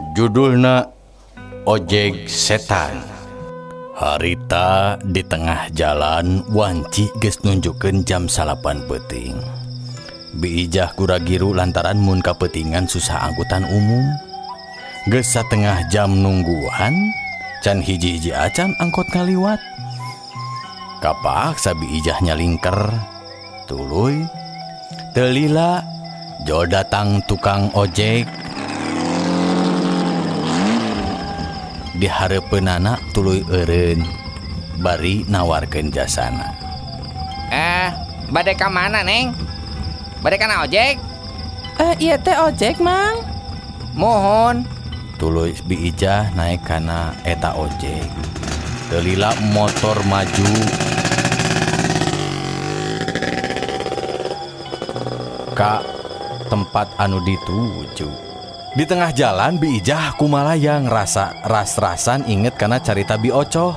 Judulna Ojeg Setan. Harita di tengah jalan wanci geus nunjukkeun jam 9 peuting. Bi Ijah gura-giru lantaran mun kapeutingan susah angkutan umum. Geus satengah jam nungguan, can hiji-hiji acan angkot ngaliwat. Kapaksa Bi Ijah nyalingker, tuluy teu lila jol datang tukang ojek. Di hareupeunana tuluy eureun bari nawarkeun jasana. Bade ka mana, Neng? Bade kana ojek? Ieu teh ojek, Mang. Mohon. Tuluy Bi Ijah naik kana eta ojek. Teu lila motor maju. Ka tempat anu dituju. Di tengah jalan Bi Ijah kumalayang rasa ras-rasan inget kana carita Bi Ocoh.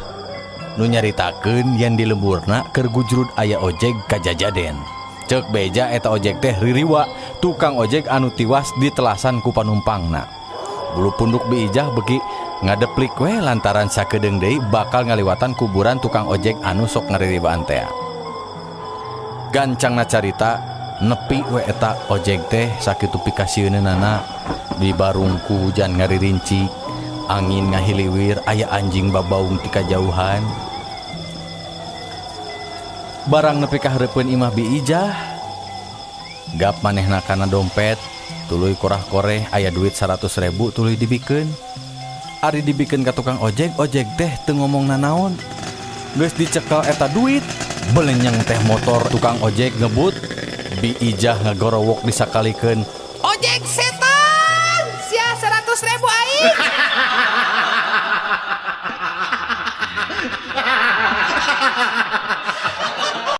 Nu nyaritakeun yen di lemburna keur gujrud aya ojek kajajaden. Ceuk beja eta ojek teh ririwa, tukang ojek anu tiwas ditelasan ku panumpangna. Bulu punduk Bi Ijah beki ngadeplik we lantaran sakedeung deui bakal ngaliwatan kuburan tukang ojek anu sok ngaririwaan tea. Gancangna carita nepi we eta ojek teh sakitu pikasieunana di barungku hujan ngaririnci, angin ngahiliwir, aya anjing babaung ti kajauhan. Barang nepi ka hareupeun imah Bi Ijah, gap manehna kana dompet, tuluy korah-koreh aya duit 100.000 tuluy dibikeun. Ari dibikeun ka tukang ojek, ojek teh teu ngomong nanaon. Geus dicekel eta duit, belenyeng teh motor tukang ojek ngebut. Bi Ijah ngagorowok disakalikeun. Ojek setan, sia 100.000 aing.